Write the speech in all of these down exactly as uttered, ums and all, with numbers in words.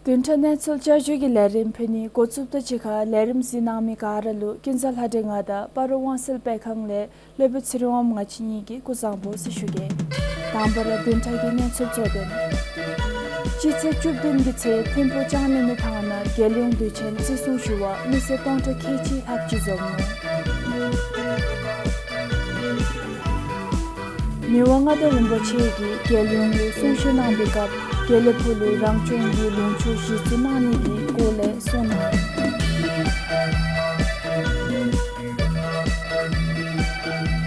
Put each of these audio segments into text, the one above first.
བདུན་ཕྲག་གནས་ཚུལ་བསྐྱར་ཞུའི་ལས་རིམ་ཕུལ་ནི་འགོ་བཙུགསཔ་ད་གཅིག་ཁར་ལས་རིམ་གཟིགས་གནང་མི་ག་ར་ལུ་ཀུན་བཟང་ལྷ་སྒྲོན་ང་དང་སྤ་རོ་དབང་གསལ་སྤེལ་ཁང་ལས་སློབ་དཔོན་ཚེ་རིང་དབངམོ་ང་བཅས་གཉིས་ཀྱིས་སྐུ་གཟུགས་བཟང་པོ་ཟེར་ཞུ་གེ། དང་པ་ར་བདུན་ཕྲག་གི་གནས་ཚུལ་གཙོ་དོན། སྤྱི་ཚེས་བཅུ་བདུན་གྱི་ཚེ་ཐིམ་ཕུག་ལྕང་གླིང་མའི་ཐང་ནང་རྒྱལ་ཡོངས་དུས་ཆེན་བརྩི་སྲུང་ཞུ་བར་མི་སེར་སྟོང་ཕྲག་ཁལ་གཅིག་ལྷགཔ་ཅིག་འཛོམས་ནུག། མི་དབང་མངའ་བདག་རིན་པོ་ཆེ་གིས་རྒྱལ་ཡོངས་ལུ་གསུང་བཤད་གནང་བའི་སྐབས་དགེ་ལེགས་ཕུག་ལུ་རང་སྐྱོང་གི་ལུང་ཕྱོགས་གཞི་བཙུགས་གནང་ནི་གི་སྐོར་ལས་གསུངས་གནང་།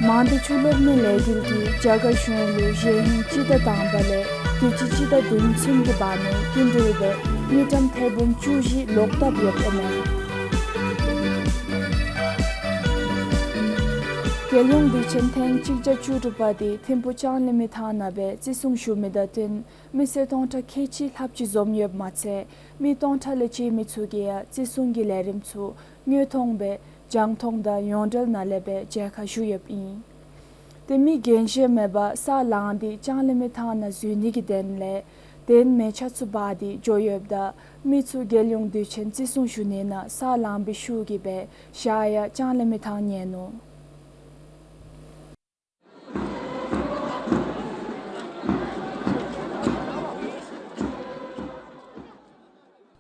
མང་སྡེ་ཆུ་གློག་མའི་ལས་འགུལ་གྱིས་རྒྱ་གར་གཞུང་ལུ་གཞེས་ཧིང་སྤྱི་ཟླ་དང་པ་ལས་དུས་ཅི་སྤྱི་ཟླ་བདུན་ཚུན་གྱི་བར་ན་སྐྱིན་འགྲུལ་སྦེ་དངུལ་ཀྲམ་ཐེར་འབུམ་བཅུ་བཞི་ལོག་བཏབ་ཡོདཔ་ཨིན་མས། རྒྱལ་ཡོངས་དུས་ཆེན་ཐེངས་གཅིག་བརྒྱ་བཅུ་དྲུག་པ་དེ་ཐིམ་ཕུག་ལྕང་གླིང་མའི་ཐང་ནང་སྦེ་བརྩི་སྲུང་ཞུ་མི་དང་བསྟུན་མི་སེར་སྟོང་ཕྲག་ཁལ་གཅིག་ལྷགཔ་ཅིག་འཛོམས་ཡོདཔ་མ་ཚད་མི་སྟོང་ཕྲག་ལས་བཅད་མི་ཚུ་གིས་ཡང་བརྩི་སྲུང་གི་ལས་རིམ་ཚུ་དངོས་མཐོང་སྦེ་རྒྱང་མཐོང་དང་ཡོངས་འབྲེལ་ནང་ལས་སྦེ་མཇལ་ཁ་ཞུ་ཡོདཔ་ཨིན། ཏེ་མི་རྒན་གཞོན་མེད་པར་ས་ལངས་ཏེ་ལྕང་གླིང་མའི་ཐང་ནང་འཛུལ་ནི་གི་དོན་ལས་གདན་མལ་ཆ་ཚུ་སྦ་སྟེ་འགྱོ་ཡོདཔ་ད་མི་ཚུ་རྒྱལ་ཡོངས་དུས་ཆེན་བརྩི་སྲུང་ཞུ་ནི་ནང་ས་ལངས་པའི་ཤུགས་ཀྱིས་སྦེ་ཞག་ཡང་ལྕང་གླིང་མའི་ཐང་ཉལ་ནུག།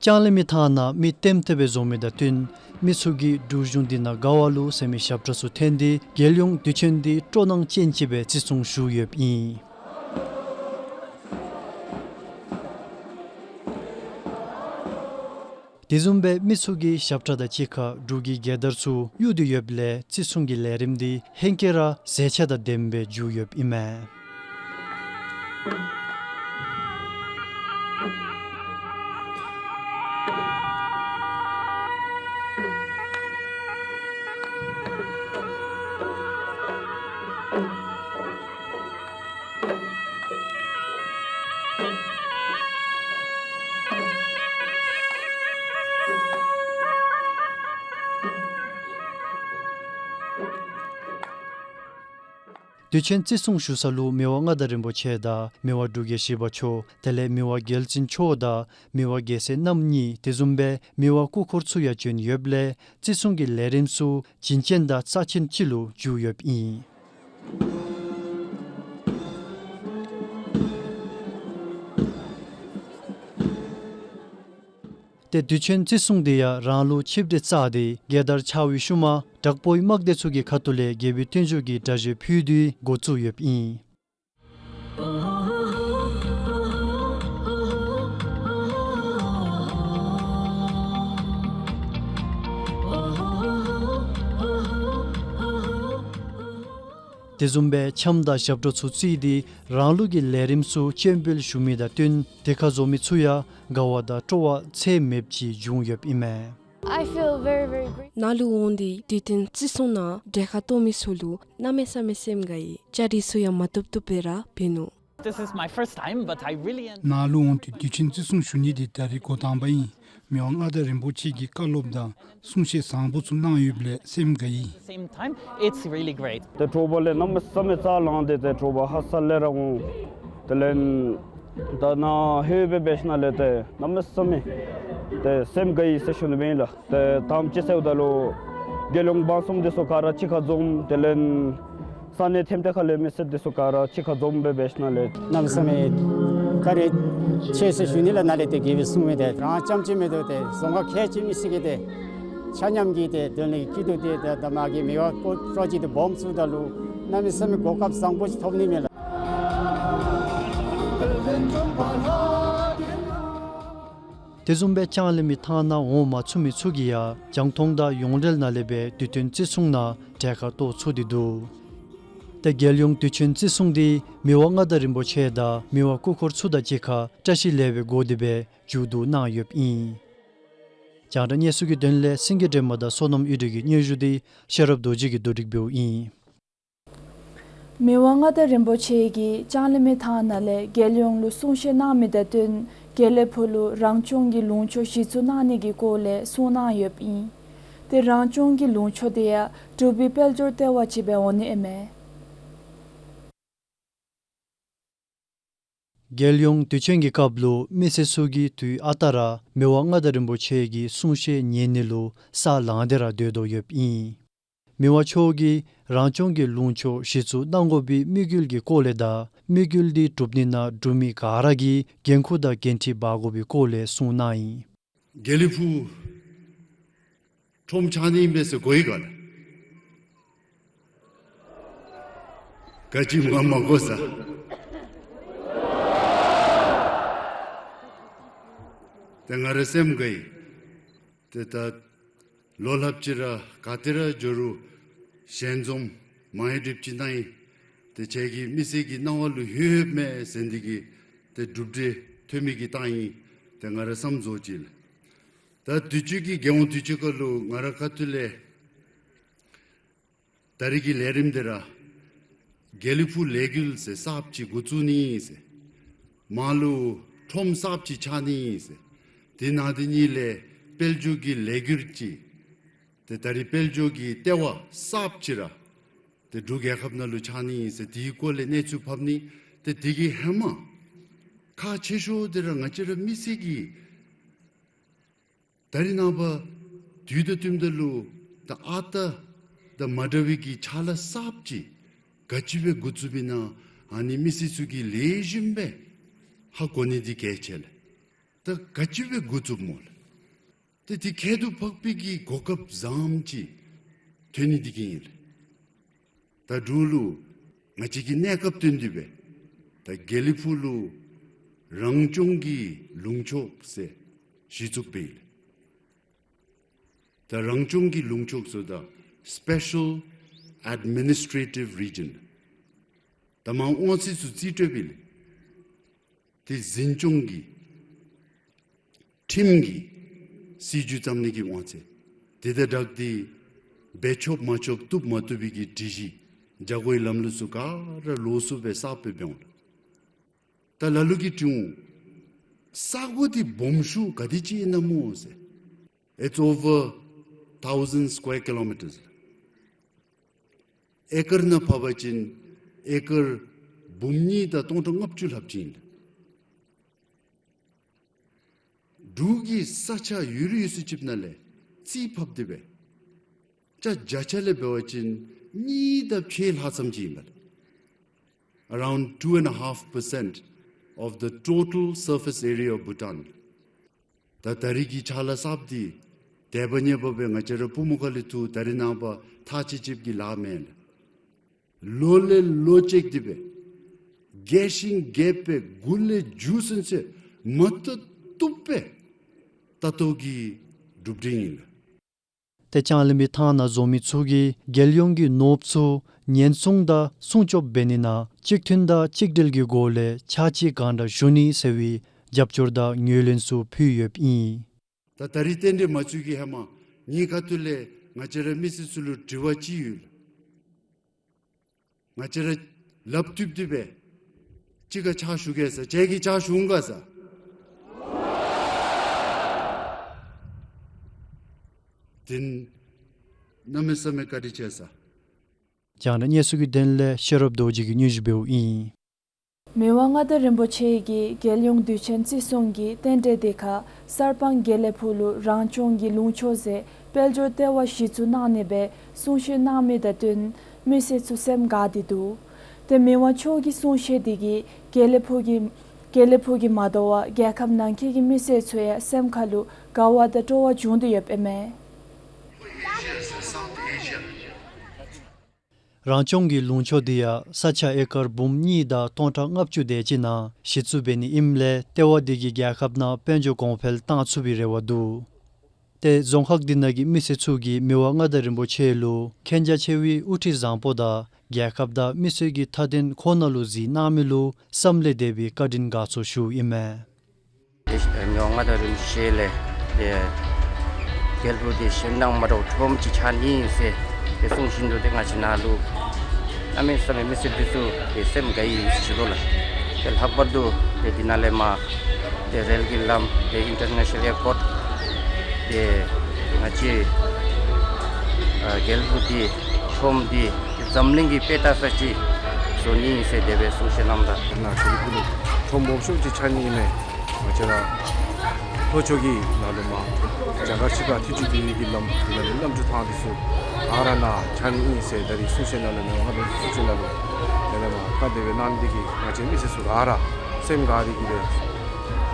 ལྕང་གླིང་མའི་ཐང་ནང་མི་ལྟེམ་ལྟེ་སྦེ་འཛོམས་མི་དང་བསྟུན་མི་ཚུ་གིས་འབྲུག་གཞུང་འདི་ནང་དགའ་བ་ལུ་ཟེར་མི་ཞབས་ཁྲ་ཚུ་འཐེན་ཏེ་རྒྱལ་ཡོངས་དུས་ཆེན་འདི་སྤྲོ་སྣང་ཅན་ཅིག་སྦེ་བརྩི་སྲུང་ཞུ་ཡོདཔ་ཨིན། དེ་བཟུམ་སྦེ་མི་ཚུ་གིས་ཞབས་ཁྲ་དང་གཅིག་ཁར་འབྲུག་གི་རྒྱལ་དར་ཚུ་གཡུག་སྟེ་ཡོདཔ་ལས་བརྩི་སྲུང་གི་ལས་རིམ་འདི་ཧེང་སྐལ་ར་མཛེས་ཆ་དང་ལྡནམ་སྦེ་མཇུག་ཡོདཔ་ཨིན་མས། དུས་ཆེན་བརྩི་སྲུང་ཞུ་ས་ལུ་མི་དབང་མངའ་བདག་རིན་པོ་ཆེ་དང་མི་དབང་འབྲུག་རྒྱལ་བཞི་པ་མཆོག་དེ་ལས་མི་དབང་རྒྱལ་བཙུན་མཆོག་དང་མི་དབང་རྒྱལ་སྲས་རྣམ་གཉིས་དེ་བཟུམ་སྦེ་མི་དབང་སྐུ་འཁོར་ཚུ་ཡང་བྱོན་ཡོདཔ་ལས་བརྩི་སྲུང་གི་ལས་རིམ་ཚུ་བྱིན་ཅན་དང་རྩ་ཅན་ཅིག་ལུ་མཇུག་ཡོདཔ་ཨིན། ཏེ་དུས་ཆེན་བརྩི་སྲུང་འདི་ཡང་རང་ལུགས་ཆིབས་གྲལ་བཅའ་སྟེ་རྒྱལ་དར་འཕྱར་བའི་ཤུལ་མ་དྲག་པོའི་དམག་སྡེ་ཚུ་གི་ཁ་ཐུག་ལས་རྒྱལ་པོའི་བརྟན་བཞུགས་ཀྱི་གྲ་སྒྲིག་ཕུལ་ཏེ་འགོ་བཙུགས་ཡོདཔ་ཨིན། དེ་བཟུམ་སྦེ་འཆམ་དང་ཞབས་བྲོ་ཚུ་བརྩིས་ཏེ་རང་ལུགས་ཀྱི་ལས་རིམ་ཚུ་སྤྱན་འབུལ་ཞུ་མི་དང་བསྟུན་དེ་ཁར་འཛོམས་མི་ཚུ་ཡང་དགའ་བ་དང་སྤྲོ་བ་ཚད་མེདཔ་ཅིག་བྱུང་ཡོདཔ་ཨིན་མས། I feel very, very great. ནཱ་ལུ་འོང་སྟེ་དུས་སྟོན་བརྩི་སྲུང་ནང་གྲལ་ཁར་གཏོགས་མི་ཚུ་ལུ་གནམ་མེད་ས་མེད་སེམས་དགའ་ཡི། ལྕགས་རི་ཚུ་ཡང་མ་བཏུབ་བཏུབ་སྦེ་ར་འབད་ནུག། This is my first time, but I really en- ནཱ་ལུ་འོང་སྟེ་དུས་ཆེན་བརྩི་སྲུང་ཞུ་ནི་འདི་ད་རིས་འགོ་དང་པ་ཨིན། མི་དབང་མངའ་བདག་རིན་པོ་ཆེ་གིས་བཀའ་སློབ་དང་གསུང་བཤད་བཟང་པོ་ཚུ་གནང་ཡོདཔ་ལས་སེམས་དགའ་ཡི། Same time, it's really great. ཏེ་དྲོ་པ་ལས་གནམ་མེད་ས་མེད་ལྕགས་ལངས་ཏེ་ཏེ་དྲོ་པ་ཧ་སག་ལས་ར་འོང་། དེ་ལས་ད་ནཱ་ལྷོད་སྦེ་འབད་ཞིནམ་ལས་ཏེ་གནམ་མེད་ས་མེད་ཏེ་སེམས་དགའ་ཡི་ཟེར་ཞུ་ནི་ཨིན་ལགས། ཏེ་དང་པ་ཅིག་ཟེརཝ་ད་ལུ་རྒྱལ་ཡོངས་འབངས་གསུམ་འདི་ཚུ་ག་ར་གཅིག་ཁར་འཛོམས། དེ་ལས་ས་གནས་ཐེམ་ཐེ་ཁ་ལས་མི་སེར་འདི་ཚུ་ག་ར་གཅིག་ཁར་འཛོམས་སྦེ་འབད་ཞིནམ་ལས་གནམ་མེད་ས་མེད་བཀའ་དྲིན་ཆེ་ཟེར་ཞུ་ནི་ལགས། ནཱ་ལས་ཏེ་རྒྱལ་པོའི་གསུང་མི་འདི་རང་རྐྱངམ་གཅིག་མེན་ཏེ་རྫོང་ཁག་ཁལ་གཅིག་མི་སེར་གྱིས་ཏེ་ཆ་མཉམ་གྱིས་ཏེ་དོན་ལུ་སྐྱིད་སྡུག་འདི་ད་མ་གི་མི་དབང་སྐུ་འཁོར་ཅིག་ཏེ་སྦོམ་བཙུགས་ད་ལུ་གནམ་མེད་ས་མེད་གོ་སྐབས་བཟང་པོ་ཅིག་ཐོབ་ནི་མས་ལགས། དེ་བཟུམ་སྦེ་ལྕང་གླིང་མའི་ཐང་ནང་འོང་མ་ཚུགས་མི་ཚུ་གིས་ཡང་རྒྱང་མཐོང་དང་ཡོངས་འབྲེལ་ནང་ལས་སྦེ་དུས་སྟོན་བརྩི་སྲུང་ནང་གྲལ་ཁར་གཏོགས་ཚུགས་ཏེ་འདུག། ཏེ་རྒྱལ་ཡོངས་དུས་ཆེན་བརྩི་སྲུང་འདི་མི་དབང་མངའ་བདག་རིན་པོ་ཆེ་དང་མི་དབང་སྐུ་འཁོར་ཚུ་དང་གཅིག་ཁར་བཀྲ་ཤིས་ལེགས་པའི་སྒོ་དེ་སྦེ་མཇུག་བསྡུ་གནང་ཡོདཔ་ཨིན། རྒྱང་བསྒྲགས་གནས་ཚུལ་གྱི་དོན་ལས་སེང་གེ་སྒྲོལ་མ་དང་བསོད་ནམས་གཡུ་སྒྲོན་གྱི་སྙན་ཞུ་འདི་ཤེས་རབ་རྡོ་རྗེ་གིས་བསྡུ་སྒྲིག་འབདཝ་ཨིན། མི་དབང་མངའ་བདག་རིན་པོ་ཆེ་གིས་ལྕང་གླིང་མའི་ཐང་ནང་ལས་རྒྱལ་ཡོངས་ལུ་གསུང་བཤད་གནང་མི་དང་བསྟུན་དགེ་ལེགས་ཕུག་ལུ་རང་སྐྱོང་གི་ལུང་ཕྱོགས་གཞི་བཙུགས་གནང་ནི་གི་སྐོར་ལས་གསུངས་གནང་ཡོདཔ་ཨིན། ཏེ་རང་སྐྱོང་གི་ལུང་ཕྱོགས་དེ་ཡང་འབྲུག་པའི་དཔལ་འབྱོར་ལྟེ་བ་ཅིག་སྦེ་འོང་ནི་ཨིན་མས། རྒྱལ་ཡོངས་དུས་ཆེན་གྱི་སྐབས་ལུ་མི་སེར་ཚུ་གིས་དུས་ཨ་རྟག་ར་མི་དབང་མངའ་བདག་རིན་པོ་ཆེ་གི་གསུང་བཤད་ཉན་ནི་ལུ་ས་ལང་སྟེ་ར་སྡོད་དོ་ཡོདཔ་ཨིན། མི་དབང་མཆོག་གིས་རང་སྐྱོང་གི་ལུང་ཕྱོགས་གཞི་བཙུགས་གནང་དགོ་པའི་དམིགས་ཡུལ་གྱི་སྐོར་ལས་དང་དམིགས་ཡུལ་འདི་སྒྲུབ་ནི་ནང་འབྲུག་མི་ག་ར་གིས་འགན་ཁུར་དང་འགན་འཁྲི་འབག་དགོ་པའི་སྐོར་ལས་གསུངས་གནང་ཡི། དགེ་ལེགས་ཕུག་ཁྲོམ་ཆགས་ནི་ཨིན་པས་ཟེར་གོ་ཡི་ག་ལགས། ག་ཅི་མ་མ་གོ་ས། ཏེ་ང་རའི་སེམས་དགའ་ཡི། ཏེ་ད་ལོ་ལྷགཔ་ཅིག་ར་ག་ཏེ་ར་འགྱོ་རུང་ཞལ་འཛོམས་མང་ཡོདཔ་ཅིག་གནང་ཡི། ཏེ་ཁྱེད་ཀྱི་མི་སེར་གྱི་སྣང་བ་ལུ་ལྷོད་ལྷོདཔ་མས་ཟེར་འདི་གིས་ཏེ་གྲུབ་འབྲས་ཐོན་མི་གི་རྟགས་ཨིན། ཏེ་ང་ར་བསམ་ཚོར་ཅིག་ལགས། ད་དུས་ཅི་གི་རྒྱལ་ཡོངས་དུས་ཆེན་སྐབས་ལུ་ང་རའི་ཁ་ཐུག་ལས་ད་རིས་ཀྱི་ལས་རིམ་འདི་ར་དགེ་ལེགས་ཕུག་ལས་འགུལ་ཟེར་གསརཔ་ཅིག་འགོ་བཙུགས་ནི་ཨིན་ཟེར། མར་ལུ་ཁྲོམ་གསརཔ་ཅིག་ཆགས་ནི་ཨིན་ཟེར། དེ་ནང་དེ་གཉིས་ལས་དཔལ་འབྱོར་གྱི་ལས་འགུལ་ཅིག། ཏེ་ད་རིས་དཔལ་འབྱོར་གྱི་ལྟེ་བ་གསརཔ་ཅིག་ར་ཏེ་འབྲུག་རྒྱལ་ཁབ་ནང་ལུ་ཆགས་ནི་ཨིན་ཟེར། དེའི་སྐོར་ལས་གནས་ཚུལ་ཕབ་ནི། ཏེ་དེ་གི་ཧེ་མ་ཁག་ཆེ་ཤོས་འདི་ར་ང་བཅས་རའི་མི་སེར་གྱིས་ད་རིས་ནངས་པ་དུས་དང་བསྟུནམ་ད་ལུ་ད་ཨ་རྟག་དང་མ་འདྲ་བའི་གི་ཕྱག་ལཱ་གསརཔ་ཅིག་ག་ཅི་སྦེ་འགོ་བཙུགསཔ་ཨིན་ན་ཨ་ནི་མི་སེར་ཚུ་གིས་ལེགས་ཤོམ་སྦེ་ཧ་གོ་ནི་འདི་གལ་ཆེ་ལགས། ད་ག་ཅི་སྦེ་འགོ་བཙུགསཔ་སྨོ་ལགས། ཏེ་དེ་ཁྱད་དུ་འཕགས་པའི་གི་གོ་སྐབས་བཟངམ་ཅིག་ཐོན་ནི་འདི་གིས་ཨིན་ལགས། ད་འབྲུག་ལུ་ང་བཅས་ཀྱིས་གནས་སྐབས་བཏོན་ཏེ་སྦེ་ད་དགེ་ལེགས་ཕུག་ལུ་རང་སྐྱོང་གི་ལུང་ཕྱོགས་ཟེར་གཞི་བཙུགས་འབད་ཡི་ལགས། ད་རང་སྐྱོང་གི་ལུང་ཕྱོགས་ཟེརཝ་ད་Special Administrative Region། ད་མར་དབང་ཚད་ཚུ་རྩིས་སྤྲོད་འབད་ཡི་ལགས། ཏེ་འཛིན་སྐྱོང་གི་ཁྲིམས་ཀྱི་སྲིད་བྱུས་བརྩམ་ནི་གི་དབང་ཚད། དེ་དང་སྦྲགས་ཏེ་འབད་ཆོགཔ་མ་ཆོགཔ་བཏུབ་མ་བཏུབ་པའི་གི་སྒྲིག་གཞི་བྱ་སྒོའི་ལམ་ལུགས་ཚུ་ག་ར་ལོགས་སུ་སྦེ་གསརཔ་སྦེ་འབད་འོང་ལགས། ད་ལ་ལུ་གིས་དྲི་འོང་། ས་གོ་འདི་སྦོམ་ཤོས་ག་དེ་ཅིག་ཨིན་ན་སྨོ་ཟེར། It's over thousand square kilometers. ཨེ་ཀར་ནང་ཕབ་པ་ཅིན་ཨེ་ཀར་འབུམ་གཉིས་དང་སྟོང་ཕྲག་ལྔ་བཅུ་ལྷགཔ་ཅིག་ཨིན་ལགས། འབྲུག་གི་ས་ཆ་ཡོད་རིགས་ཡོད་ཚད་ཅིག་ནང་ལས་རྩིས་ཕབ་སྟེ་སྦེ་ཆ་བརྒྱ་ཆ་ལས་འབད་བ་ཅིན་གཉིས་དང་ཕྱེད་ལྷག་ཙམ་ཅིག་ཨིན་པས་ལགས། Around two and a half percent of the total surface area of Bhutan. ད་ད་རིས་ཀྱི་ཕྱག་ལཱ་གསརཔ་འདི་དད་པ་ཉེ་བར་སྦེ་ང་བཅས་རའི་བུམོ་ཁ་ལས་ཐུག་ད་རིས་ནངས་པ་ཐག་ཅིག་ཅིག་གི་ལཱ་མེན་ལགས། ལོ་ལས་ལོ་ཅིག་འདི་སྦེ་རྒྱས་ཤིང་རྒྱས་པའི་འགོ་ལས་མཇུག་ཚུན་ཚོད་མ་བཏུབ་བཏུབ་སྦེ་ད་ལྟོ་གི་གྲུབ་འབྲས་ཨིན་ལགས། ཏེ་ལྕང་གླིང་པའི་ཐང་ནང་འཛོམས་མི་ཚུ་གིས་རྒྱལ་ཡོངས་ཀྱི་ནོརབུ་ཚུ་ཉེན་སྲུང་དང་སྲུང་སྐྱོབ་འབད་ནི་ནང་གཅིག་མཐུན་དང་གཅིག་སྒྲིལ་གྱི་སྒོ་ལས་ཕྱག་ཕྱིད་གང་དྲག་ཞུ་ནི་ཟེར་བའི་རྒྱབ་སྐྱོར་དང་ངོས་ལེན་ཚུ་ཕུལ་ཡོདཔ་ཨིན། ད་ད་རིས་རྟེན་འབྲེལ་མ་ཚུགས་ཀྱི་ཧེ་མ་ངེའི་ཁ་ཐུག་ལས་ང་བཅས་རའི་མི་སེར་ཚུ་ལུ་དྲི་བ་ཅིག་ཡོད་ལགས། ང་བཅས་ར་ལགཔ་མཐུད་དེ་སྦེ་གཅིག་ཁར་ཕྱག་ཞུ་གེ་ཟེར། ཁྱེད་ཀྱིས་ཕྱག་ཞུ་འོང་ག་ཟེར། དེ་གནམ་མེད་ས་མེད་བཀའ་དྲིན་ཆེ་ཟེར། རྒྱང་བསྒྲགས་གནས་ཚུལ་གྱི་དོན་ལས་ཤེས་རབ་རྡོ་རྗེ་གིས་སྙན་ཞུ་འབདཝ་ཨིན། མི་དབང་མངའ་བདག་རིན་པོ་ཆེ་གིས་རྒྱལ་ཡོངས་དུས་ཆེན་བརྩི་སྲུང་གི་རྟེན་འབྲེལ་དེ་ཁར་གསར་སྤང་དགེ་ལེགས་ཕུག་ལུ་རང་སྐྱོང་གི་ལུང་ཕྱོགས་ཟེར་དཔལ་འབྱོར་ལྟེ་བ་གཞི་བཙུགས་གནང་ནི་སྦེ་གསུང་བཤད་གནང་མི་དང་བསྟུན་མི་སེར་ཚུ་སེམས་དགའ་སྟེ་འདུག། ཏེ་མི་དབང་མཆོག་གི་གསུང་བཤད་དེ་གིས་དགེ་ལེགས་ཕུག་གི་དགེ་ལེགས་ཕུག་གིས་མ་དོ་བར་རྒྱལ་ཁབ་ནང་འཁོད་ཀྱི་མི་སེར་ཚུ་ཡང་སེམས་ཁ་ལུ་དགའ་བ་དང་སྤྲོ་བ་བྱུང་སྟེ་ཡོདཔ་ཨིན་མས། རང་སྐྱོང་གི་ལུང་ཕྱོགས་འདི་ཡང་ས་ཆ་ཨེ་ཀར་འབུམ་གཉིས་དང་སྟོང་ཕྲག་ལྔ་བཅུ་དེ་ཅིག་ནང་གཞི་བཙུགས་འབད་ནི་ཨིནམ་ལས་ལྟེ་བ་འདི་གིས་རྒྱལ་ཁབ་ནང་དཔལ་འབྱོར་གོང་འཕེལ་བཏང་ཚུགས་པའི་རེ་བ་འདུག། ཏེ་རྫོང་ཁག་འདི་ནང་གི་མི་སེར་ཚུ་གིས་མི་དབང་མངའ་བདག་རིན་པོ་ཆེ་ལུ་མཁྱེན་རྒྱ་ཆེ་བའི་དབུ་ཁྲིད་བཟང་པོ་དང་རྒྱལ་ཁབ་དང་མི་སེར་གྱི་མཐའ་དོན་ཁོ་ན་ལུ་གཟིགས་གནང་མི་ལུ་བསམ་ལས་འདས་པའི་བཀའ་དྲིན་དགའ་ཚོར་ཞུཝ་ཨིན་མས། ཏེ་མི་དབང་མངའ་བདག་རིན་པོ་ཆེ་ལས་ཏེ་དགེ་ལེགས་ཕུག་འདི་གཞན་དང་མ་འདྲཝ་ཁྲོམ་ཅིག་ཆགས་ནི་ཨིན་ཟེར་ཏེ་གསུང་བཞིན་དུ་ཏེ་ང་བཅས་ནང་ལུ་གནམ་མེད་ས་མེད་མི་སེར་འདི་ཚུ་ཏེ་སེམས་དགའ་ཡི་ཟེར་ཞུ་དོ་ལགས། ཏེ་ལྷག་པར་དུ་ཏེ་འདི་ནང་ལས་མར་ཏེ་རེལ་གྱི་ལམ་ཏེ་ཨིན་ཊར་ནེ་ཤ་ནཱལ་ཨེར་པོརཊ་ཏེ་ང་བཅས་ཨ་དགེ་ལེགས་ཕུག་འདི་ཁྲོམ་འདི་ཏེ་འཛམ་གླིང་གི་དཔེ་ལྟ་ས་ཅིག་བཟོ་ནི་ཨིན་ཟེར་དེ་སྦེ་གསུང་བཤད་གནངམ་ད། ད་ནཱ་དགེ་ལེགས་ཕུག་ལུ་ ཁྲོམ་སྦོམ་ཤོས་ཅིག་ཆགས་ནི་ཨིན་མས། ང་བཅས་ར་ལྷོ་ཕྱོགས་ཀྱི་ནང་ལུ་མར་རྒྱ་གར་ཕྱི་ཁར་ཐུགས་ཅིག་སྦེ་གི་ལམ་འདི་ནང་ལུ་གནམ་གྲུ་ཐང་འདི་ཚུ་ག་ར་ནཱ་ཆགས་ནི་ཨིན་ཟེར་ད་རིས་གསུང་བཤད་ནང་ལུ་མི་དབང་མངའ་བདག་གསུང་བཤད་ནང་ལུ་དེ་ལས་མར་བཀའ་དེ་སྦེ་གནང་ནི་འདི་གིས་ང་བཅས་མི་སེར་ཚུ་ག་ར་སེམས་དགའ་སྟེ་གི་སྦེ་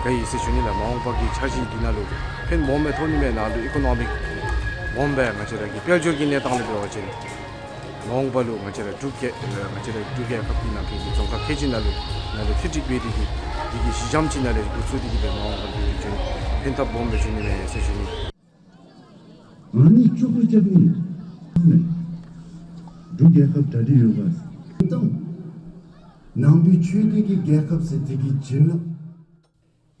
ག་ཡི་ཟེར་ཞུ་ནི་ལགས། མ་འོངས་པ་གི་འཆར་གཞི་འདི་ནང་ལུ་ཕན་སྦོམ་སྦེ་ཐོགས་ནི་མས། ནཱ་ལུ་ཨི་ཀོ་ནོ་མིག་སྦོམ་སྦེ་ང་བཅས་ར་གི་དཔལ་འབྱོར་གྱི་གནས་སྟངས་ལུ་འབད་བ་ཅིན་མ་འོངས་པ་ལུ་ང་བཅས་ར་འབྲུག་རྒྱལ་ང་བཅས་ར་འབྲུག་རྒྱལ་ཁབ་ཀྱི་ནང་འཁོད་ཀྱི་རྫོང་ཁག་ཁལ་གཅིག་ནང་ལུ་ནཱ་ལུ་ཐུགས་ཅིག་སྦེ་དེ་གི་དེ་གི་གཞི་འགྱམ་ཅིག་ནཱ་ལས་འགོ་བཙུགས་ཏེ་གི་སྦེ་མ་འོངས་པ་ལུ་འབད་བ་ཅིན་ཕན་ཐབས་སྦོམ་སྦེ་འབྱུང་ནི་མས་ཟེར་ཞུ་ནི། ཨ་ནི་ཅོག་ར་རྐྱབ་ནི་འབྲུག་རྒྱལ་ཁབ་གྲ་སྒྲིག་ཡོད་པ། ནང་པའི་ཆོས་སྡེ་གི་རྒྱལ་ཁབ་ཟེར་དེ་གི་བྱིན་རླབས།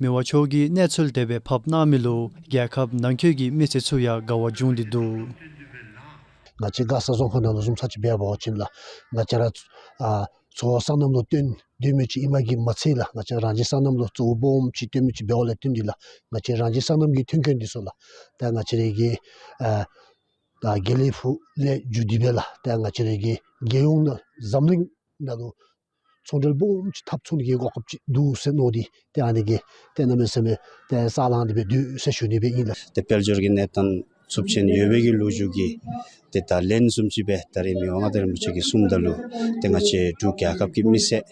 མི་དབང་མཆོག་གིས་གནས་ཚུལ་དེ་སྦེ་ཕབ་གནང་མི་ལུ་རྒྱལ་ཁབ་ནང་འཁོད་ཀྱི་མི་སེར་ཚུ་ཡང་དགའ་བ་བྱུང་སྟེ་འདུག། ང་བཅས་མགར་ས་རྫོང་ཁག་ནང་ལུ་བཟུམ་ཅིག་འབད་བ་ཅིན་ལགས་ང་བཅས་ར་ཨ་གཙོ་བོ་སོ་ནམ་ལུ་བརྟེན་སྡོད་མི་ཅིག་ཨིནམ་གིས་མ་ཚད་ལགས་ང་བཅས་རང་བཞིན་སོ་ནམ་ལུ་གཙོ་བོ་སྦོམ་ཅིག་བརྟེན་མི་ཅིག་འབདཝ་ལས་བརྟེན་ཏེ་ལགས་ང་བཅས་རང་བཞིན་སོ་ནམ་གྱི་མཐུན་རྐྱེན་འདི་ཚུ་ལགས་ད་ང་བཅས་རའི་གི་ཨ་ད་དགེ་ལེགས་ཕུག་ལས་བརྒྱུད་དེ་སྦེ་ལགས་ད་ང་བཅས་རའི་གི་རྒྱལ་ཡོངས་ནང་འཛམ་གླིང་ནང་ལུ་ཚོང་འབྲེལ་སྦོམ་ཅིག་འཐབ་ཚུགས་ནི་གི་གོ་སྐབས་ཅིག་འདུག་ཟེར་མནོ་སྟེ་ཏེ་ཨ་ནི་གི་ཏེ་གནམ་མེད་ས་མེད་ཏེ་ས་ལང་སྟེ་སྦེ་འདུག་ཟེར་ཞུ་ནི་སྦེ་ཨིན་ལགས། ཏེ་དཔལ་འབྱོར་གྱི་གནས་སྟངས་ཚབས་ཆེན་ཡོད་པའི་གི་ལོ་རྒྱུས་ཀྱི་ཏེ་ད་ལན་བཟུམ་ཅིག་སྦེ་ད་རིས་མི་དབང་མངའ་བདག་རིན་པོ་ཆེ་གིས་གསུངམ་ད་ལུ་ཏེ་ང་བཅས་འབྲུག་རྒྱལ་ཁབ་ཀྱི་མི་སེར་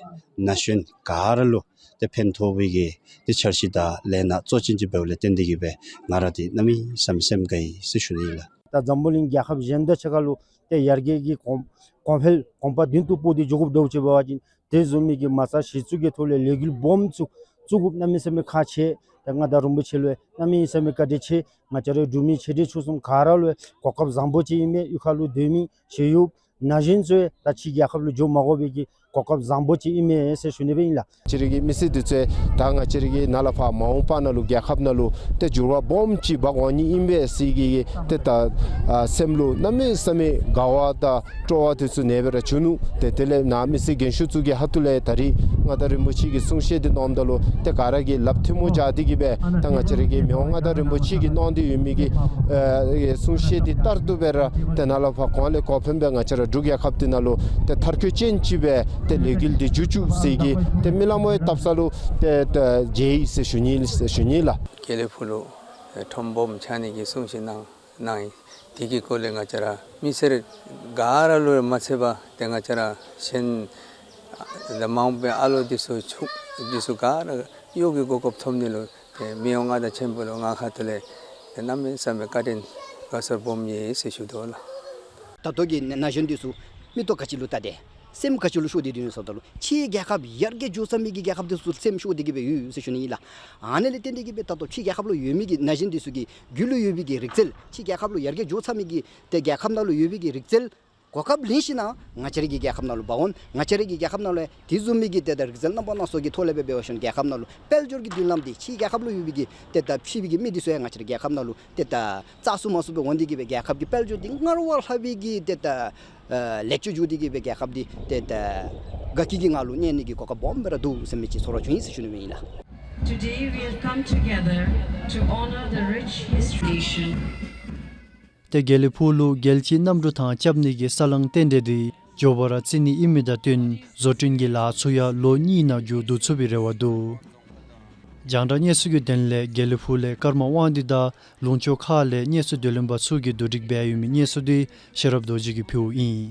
ན་གཞོན་ག་ར་ལུ་ཏེ་ཕན་ཐོགས་པའི་གི་ཏེ་འཆར་གཞི་དང་ལས་སྣ་གཙོ་ཅན་ཅིག་འབདཝ་ལས་བརྟེན་ཏེ་གི་སྦེ་ང་ར་འདི་གནམ་མེད་ས་མེད་སེམས་དགའ་ཡི་ཟེར་ཞུ་ནི་ཨིན་ལགས། ད་འཛམ་བུ་གླིང་རྒྱལ་ཁབ་གཞན་དང་གཅིག་ཁར་ལུ་ཏེ་ཡར་རྒྱས་ཀྱི་གོང་གོང་འཕེལ་གོམ་པ་མདུན་དུ་སྤོ་སྟེ་འགྱོ་དགོཔ་འདྲཝ་ཅིག་འབད་བ་ཅིན་དེ་བཟུམ་མའི་གི་མ་རྩ་གཞི་བཙུགས་ཀྱི་ཐོག་ལས་ལས་འགུལ་སྦོམ་ཚུ་བཙུགས་དགོཔ་གནམ་མེད་ས་མེད་ཁག་ཆེ། ཏེ་མངའ་བདག་རིན་པོ་ཆེ་ལུ་ཡང་གནམ་མེད་ས་མེད་བཀའ་དྲིན་ཆེ། ང་བཅས་རའི་འབྲུག་མི་ཆེ་འབྲིང་ཆུང་གསུམ་ག་ར་ལུ་ཡང་གོ་སྐབས་བཟང་པོ་ཅིག་ཨིན་མས། གཡུས་ཁ་ལུ་སྡོད་མི་ཞེ་ཡོད་ན་གཞོན་ཚུ་ཡང་ད་ཕྱི་རྒྱལ་ཁབ་ལུ་འགྱོ་མ་དགོ་པའི་གི་གོ་སྐབས་བཟང་པོ་ཅིག་ཨིན་མས་ཟེར་ཞུ་ནི་སྦེ་ཨིན་ལགས། ང་བཅས་རའི་གི་མི་སེར་འདི་ཚུ་ད་ང་བཅས་རའི་གི་ནཱ་ལས་ཕར་མ་འོངས་པ་ནང་ལུ་རྒྱལ་ཁབ་ནང་ལུ་ཏེ་འགྱུར་བ་སྦོམ་ཅིག་འབག་འོང་ནི་ཨིན་པས་ཟེར་གི་ཏེ་ད་ཨ་སེམས་ལུ་གནམ་མེད་ས་མེད་དགའ་བ་དང་སྤྲོ་བ་འདི་ཚུ་ཨ་ནེ་སྦེ་ར་བྱུང་ནུག། ཏེ་དེ་ལས་ནཱ་མི་སེར་རྒན་ཤོས་ཚུ་གི་ཁ་ཐུག་ལས་ད་རིས་མངའ་བདག་རིན་པོ་ཆེ་གིས་གསུང་བཤད་འདི་གནངམ་ད་ལུ་ཏེ་ག་ར་གིས་ལགཔ་ཐལ་མོ་སྦྱར་ཏེ་གི་སྦེ་ད་ང་བཅས་རའི་གི་མི་དབང་མངའ་བདག་རིན་པོ་ཆེ་གིས་གནང་སྟེ་ཡོད་མི་གི་ཨ་གསུང་བཤད་འདི་ལྟར་དུ་སྦེ་ར་ཏེ་ནཱ་ལས་ཕར་གོང་ལས་གོང་འཕེལ་སྦེ་ང་བཅས་ར་འབྲུག་རྒྱལ་ཁབ་འདི་ནང་ལུ་ཏེ་མཐར་འཁྱོལ་ཅན་ཅིག་སྦེ་ཏེ་ལས་འགུལ་འདི་མཇུག་བསྡུ་ཟེར་གི་ཏེ་མི་ལ་མོ་ཡང་བཏབ་ས་ལུ་ཏེ་ཏེ་མཇལ་ཡི་ཟེར་ཞུ་ནི་ཟེར་ཞུ་ནི་ལགས། དགེ་ལེགས་ཕུག་ལུ་ཨེ་ཁྲོམ་སྦོམ་ཆགས་ནི་གི་གསུང་བཤད་གནང་གནང་ཡི། དེ་གི་སྐོར་ལས་ང་བཅས་ར་མི་སེར་ག་ར་ལུ་མ་ཚད་པར་ཏེ་ང་བཅས་ར་གཞན་ད་མ་འོངས་པའི་ཨ་ལོ་འདི་ཚུ་ཆུང་འདི་ཚུ་ག་ར་གཡོག་གི་གོ་སྐབས་ཐོབ་ནི་ལུ་ཏེ་མི་དབང་མངའ་བདག་ཆེན་པོ་ལུ་ང་ཁ་ཐུག་ལས་ཏེ་གནམ་མེད་ས་མེད་བཀའ་དྲིན་དགའ་ཚོར་སྦོམ་ཡོད་ཟེར་ཞུ་དོ་ལགས། ད་ལྟོ་གི་ན་གཞོན་འདི་ཚུ་མིག་ཏོ་ག་ཅི་ལུ་བལྟ་སྟེ་སེམས་ག་ཅི་ལུ་ཤོར་ཏེ་སྡོད་ནུག་ཟེརཝ་ད་ལུ་ཕྱིའི་རྒྱལ་ཁབ་ཡར་རྒྱས་འགྱོ་ཚར་མི་གི་རྒྱལ་ཁབ་འདི་ཚུ་སེམས་ཤོར་ཏེ་གི་སྦེ་ཡོད་ཟེར་ཞུ་ནི་ཨིན་ལགས། ཨ་ནི་ལས་བརྟེན་ཏེ་གི་སྦེ་ད་ལྟོ་ཕྱིའི་རྒྱལ་ཁབ་ལུ་ཡོད་མི་གི་ན་གཞོན་འདི་ཚུ་གི་རྒྱུད་ལུ་ཡོད་པའི་གི་རིག་རྩལ་ཕྱིའི་རྒྱལ་ཁབ་ལུ་ཡར་རྒྱས་འགྱོ་ཚར་མི་གི་ཏེ་རྒྱལ་ཁབ་ནང་ལུ་ཡོད་པའི་གི་རིག་རྩལ་གོ་སྐབས་ལེན་ཞིན་ན་ང་བཅས་རའི་གི་རྒྱལ་ཁབ་ནང་ལུ་འབག་འོང་། ང་བཅས་རའི་གི་རྒྱལ་ཁབ་ནང་ལུ་དེ་བཟུམ་མའི་གི་ཏེ་ད་རིག་རྩལ་རྣམ་པ་སྣ་ཚོགས་ཀྱི་ཐོག་ལས་སྦེ་འབད་བ་ཅིན་རྒྱལ་ཁབ་ནང་ལུ་དཔལ་འབྱོར་གྱི་མདུན་ལམ་འདི་ཕྱིའི་རྒྱལ་ཁབ་ལུ་ཡོད་པའི་གི་ཏེ་ད་ཕྱི་པའི་གི་མི་འདི་ཚུ་ཡང་ང་བཅས་རའི་རྒྱལ་ཁབ་ནང་ལུ་ཏེ་ད་བཙག་འཐུ་མ་འཐུ་སྦེ་འོང་སྟེ་གི་སྦེ་རྒྱལ་ཁབ་ཀྱི་དཔལ་འབྱོར་འདི་སྔར་བ་ལྷག་པའི་གི་ཏེ་ད་ཨ་ལེགས་བཅོས་འགྱོ་སྟེ་གི་སྦེ་རྒྱལ་ཁབ་འདི་ཏེ་ད་དགའ་སྐྱིད་ཀྱི་ངང་ལུ་གནས་ནི་གི་གོ་སྐབས་སྦོམ་སྦེ་ར་འདུག་ཟེར་མི་ཅིག་ཚོར་བ་བྱུང་ཡི་ཟེར་ཞུ་ནི་ཨིན་ལགས། Today we have come together to honor the rich history. ཏེ་དགེ་ལེགས་ཕུག་ལུ་རྒྱལ་སྤྱིའི་གནམ་གྲུ་ཐང་རྐྱབ་ནི་གི་ས་ལང་རྟེན་འབྲེལ་འདི་མགྱོགས་པ་ར་རྩི་ནི་ཨིན་མི་དང་བསྟུན་བཟོ་སྐྲུན་གྱི་ལཱ་ཚུ་ཡང་ལོ་གཉིས་ནང་མཇུག་བསྡུ་ཚུགས་པའི་རེ་བ་འདུག། རྒྱང་བསྒྲགས་གནས་ཚུལ་གྱི་དོན་ལས་དགེ་ལེགས་ཕུག་ལས་ཀརྨ་དབང་འདུས་དང་ལུང་ཕྱོགས་ཁག་ལས་གནས་ཚུལ་བསྡུ་ལེན་པ་ཚུ་གིས་བསྡུ་སྒྲིག་འབད་ཡོད་མི་གནས་ཚུལ་འདི་ཤེས་རབ་རྡོ་རྗེ་གིས་ཕུལཝ་ཨིན།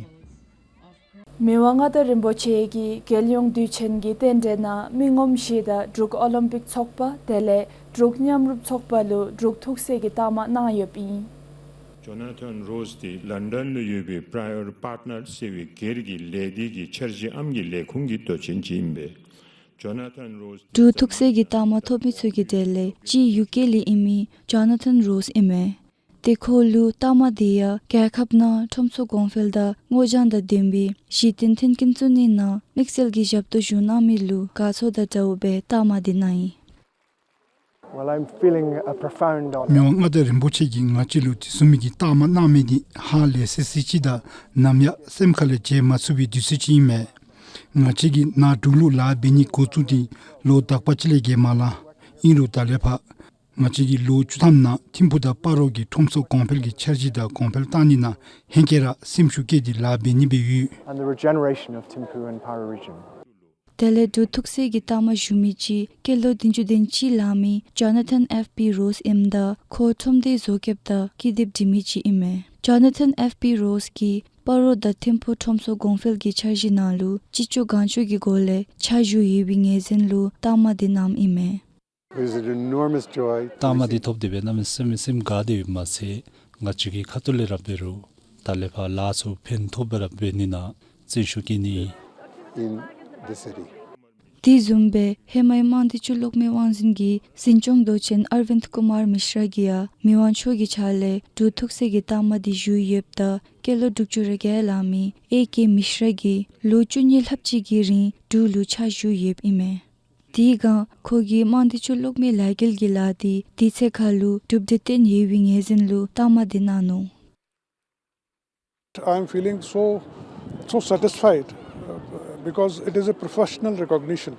མི་དབང་མངའ་བདག་རིན་པོ་ཆེ་གིས་རྒྱལ་ཡོངས་དུས་ཆེན་གྱི་རྟེན་འབྲེལ་ནང་མི་ངོམ་བཞི་དང་འབྲུག་ཨོ་ལིམ་པིག་ཚོགས་པ་དེ་ལས་འབྲུག་མཉམ་རུབ་ཚོགས་པ་ལུ་འབྲུག་ཐུགས་སྲས་ཀྱི་རྟགས་མ་གནང་ཡོདཔ་ཨིན། ཇོ་ན་ཐན་རོས་འདི་ལཱན་ཌཱན་ལུ་ཡོད་པའི་པྲ་ཡར་པཱརཊ་ནར་ཟེར་བའི་སྒེར་གྱི་ལས་སྡེ་གི་འཆར་གཞི་ཨམ་གྱི་ལས་ཁུངས་ཀྱི་མདོ་ཆེན་ཅིག་ཨིན་པས། ཇོ་ན་ཐན་རོས་འབྲུག་ཐུགས་སྲས་ཀྱི་རྟགས་མ་ཐོབ་མི་ཚུ་གི་གྲས་ལས་གཅིག་ཡུ་ཀེ་ལས་ཨིན་མི་ཇོ་ན་ཐན་རོས་ཨིན་མས། ཏེ་ཁོ་ལུ་རྟགས་མ་འདི་ཡང་རྒྱལ་ཁབ་ནང་ཁྲོམ་ཚོགས་གོང་འཕེལ་དང་སྔོ་ལྗང་དང་ལྡན་པའི་གཞི་རྟེན་མཐུན་རྐྱེན་བཙུགས་ནི་ནང་དམིགས་བསལ་གྱི་ཞབས་ཏོག་ཞུ་གནང་མི་ལུ་དགའ་ཚོར་དང་འབྲེལ་བའི་རྟགས་མ་འདི་གནང་ཡི། Well, I'm feeling a profound honor. མི་དབང་མངའ་བདག་རིན་པོ་ཆེ་གིས་ང་བཅས་ལུ་དེ་བཟུམ་མའི་གི་རྟགས་མ་གནང་མི་འདི་ཧ་ལས་སི་སི་ཅིག་དང་ནམ་ཡང་སེམས་ཁ་ལས་བརྗེད་མ་ཚུགས་པའི་དུས་ཚོད་ཅིག་ཨིན་མས། ང་བཅས་ཀྱིས་ནཱ་འབྲུག་ལུ་ལཱ་འབད་ནི་འགོ་བཙུགས་ཏེ་ལོ་དག་པ་ཅིག་ལས་བརྒལ་མ་ལང་། ཨིན་རུང་ད་ལས་ཕར་ང་བཅས་ཀྱིས་ལོ་བཅུ་ཐམ་ནང་ཐིམ་ཕུག་དང་སྤ་རོ་གི་ཁྲོམ་ཚོགས་གོང་འཕེལ་གྱི་འཆར་གཞི་དང་གོང་འཕེལ་བཏང་ནི་ནང་ཧེང་སྐལ་ར་སེམས་ཤུགས་བསྐྱེད་དེ་ལཱ་འབད་ནི་སྦེ་ཡོད། And the regeneration of Thimphu and Para region. དེ་ལས་འབྲུག་ཐུགས་སྲས་ཀྱི་རྟགས་མ་ཞུ་མི་ཅིག་སྐྱེས་ལོ་བདུན་ཅུ་དོན་གཅིག་ལང་མི་ཇོ་ན་ཐན་ཨེཕ་པི་རོས་ཨིནམ་ད་ཁོ་ཁྲོམ་སྡེའི་བཟོ་བཀོདཔ་དང་ཀི་དེབ་འབྲི་མི་ཅིག་ཨིན་མས། ཇོ་ན་ཐན་ཨེཕ་པི་རོས་ཀྱིས་སྤ་རོ་དང་ཐིམ་ཕུག་ཁྲོམ་ཚོགས་གོང་འཕེལ་གྱི་འཆར་གཞི་ནང་ལུ་ཅི་ལྕོགས་གང་ལྕོགས་ཀྱི་སྒོ་ལས་ཕྱག་ཞུ་ཡོད་པའི་ངོས་འཛིན་ལུ་རྟགས་མ་འདི་གནངམ་ཨིན་མས། It's an enormous joy to རྟགས་མ་འདི་receive ཐོབ་སྟེ་འབད་གནམ་མེད་ས་མེད་སེམས་དགའ་སྟེ་ཡོདཔ་མ་ཚད་ང་བཅས་ཀྱི་ཁ་ཐུག་ལས་ར་འབད་རུང་ད་ལས་ཕར་ལཱ་ཚུ་ཕན་ཐོགས་སྦེ་ར་འབད་ནི་ནང་བརྩོན་ཤུགས་བསྐྱེད་ནི་ཨིན། In the city. དེ་བཟུམ་སྦེ་ཧེ་མའི་དམངས་བདེ་ཅུས་གློག་མེའི་དབང་འཛིན་གྱི་འཛིན་སྐྱོང་མདོ་ཆེན་ཨར་བིནྡ་ཀུ་མར་མི་ཤྲ་གིས་ཡང་མི་དབང་མཆོག་གི་ཕྱག་ལས་འབྲུག་ཐུགས་སྲས་ཀྱི་རྟགས་མ་འདི་ཞུ་ཡོདཔ་ད་སྐྱེས་ལོ་དྲུག་ཅུ་རེ་བརྒྱད་ལང་མི་ཨེ་ཀེ་མི་ཤྲ་གིས་ལོ་བཅུ་གཉིས་ལྷགཔ་ཅིག་གི་རིང་འབྲུག་ལུ་ཕྱག་ཞུ་ཡོདཔ་ཨིན་མས། དེའི་སྒང་ཁོ་གིས་དམངས་བདེ་ཅུས་གློག་མེའི་ལས་འགུལ་གྱི་ལཱ་འདི་དུས་ཚོད་ཁར་ལུ་གྲུབ་འབྲས་བཏོན་ཡོད་པའི་ངོས་འཛིན་ལུ་རྟགས་མ་འདི་གནང་ནུག། I am feeling so, so satisfied, uh, because it is a professional recognition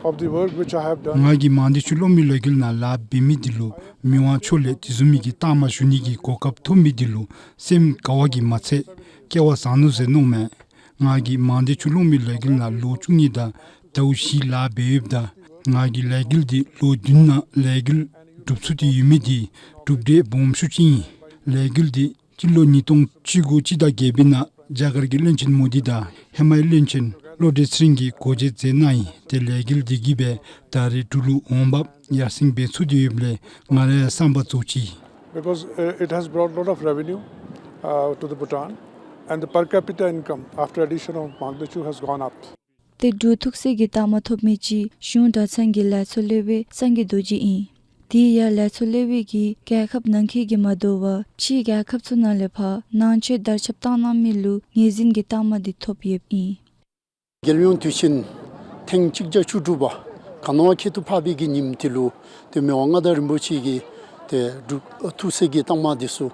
of the work which I have done. ང་གིས་དམངས་བདེ་ཅུས་གློག་མེའི་ལས་འགུལ་ནང་ལཱ་འབད་མི་འདི་ལུ་མི་དབང་མཆོག་ལས་དེ་བཟུམ་མའི་གི་རྟགས་མ་ཞུ་ནི་གི་གོ་སྐབས་ཐོབ་མི་འདི་ལུ་སེམས་དགའ་བ་གིས་མ་ཚད་སྐལ་བ་བཟང་ནུག་ཟེར་མནོཝ་མས། ང་གིས་དམངས་བདེ་ཅུས་གློག་མེའི་ལས་འགུལ་ནང་ལོ་བཅུ་གཉིས་དང་ཟླཝ་བཞི་ལཱ་འབད་ཡོདཔ་ད་ང་གིས་ལས་འགུལ་འདི་ལོ་བདུན་ནང་ལས་འགུལ་གྲུབ་ཚུགས་ཏེ་ཡོད་མི་འདི་གྲུབ་འབྲས་སྦོམ་ཤོས་ཅིག་ཨིན། ལས་འགུལ་འདི་སྤྱི་ལོ་ཉིས་སྟོང་བཅུ་དགུ་སྤྱི་ཟླ་བརྒྱད་པའི་ནང་རྒྱ་གར་གྱི་བློན་ཆེན་མོ་དི་དང་ཧེ་མའི་བློན་ཆེན་བློ་གྲོས་ཚེ་རིང་གིས་འགོ་འབྱེད་མཛད་གནང་ཡི། ཏེ་ལས་འགུལ་འདི་གིས་སྦེ་ད་རེས་འབྲུག་ལུ་འོང་འབབ་ཡར་སེང་འབད་ཚུགས་ཏེ་ཡོདཔ་ལས་ང་རའི་བསམ་པ་རྫོགས་ཅི། Because, uh, it has brought lot of revenue, uh, to the Bhutan, and the per capita income after addition of Mangdechu has gone up. ཏེ་འབྲུག་ཐུགས་སྲས་ཀྱི་རྟགས་མ་ཐོབ་མི་ཅིག་གཞུང་གྲྭ་ཚང་གི་ལས་ཚོགས་སློབ་དཔོན་སངས་རྒྱས་རྡོ་རྗེ་ཨིན། དེ་ཡང་ལས་ཚོགས་སློབ་དཔོན་གྱིས་རྒྱལ་ཁབ་ནང་འཁོད་ཀྱི་མ་དོ་བར་ཕྱིའི་རྒྱལ་ཁབ་ཚུ་ནང་ལས་ཕར་ནང་ཆོས་དར་ཁྱབ་བཏང་གནང་མི་ལུ་ངོས་འཛིན་གྱི་རྟགས་མ་འདི་ཐོབ་ཡོདཔ་ཨིན། རྒྱལ་ཡོངས་དུས་ཆེན་ཐེངས་གཅིག་བརྒྱ་བཅུ་དྲུག་པ་ག་ནི་བ་ཁྱད་དུ་འཕགས་པའི་གི་ཉིནམ་འདི་ལུ་ཏེ་མི་དབང་མངའ་བདག་རིན་པོ་ཆེ་གིས་ཏེ་འབྲུག་ཐུགས་སྲས་ཀྱི་རྟགས་མ་འདི་ཚུ་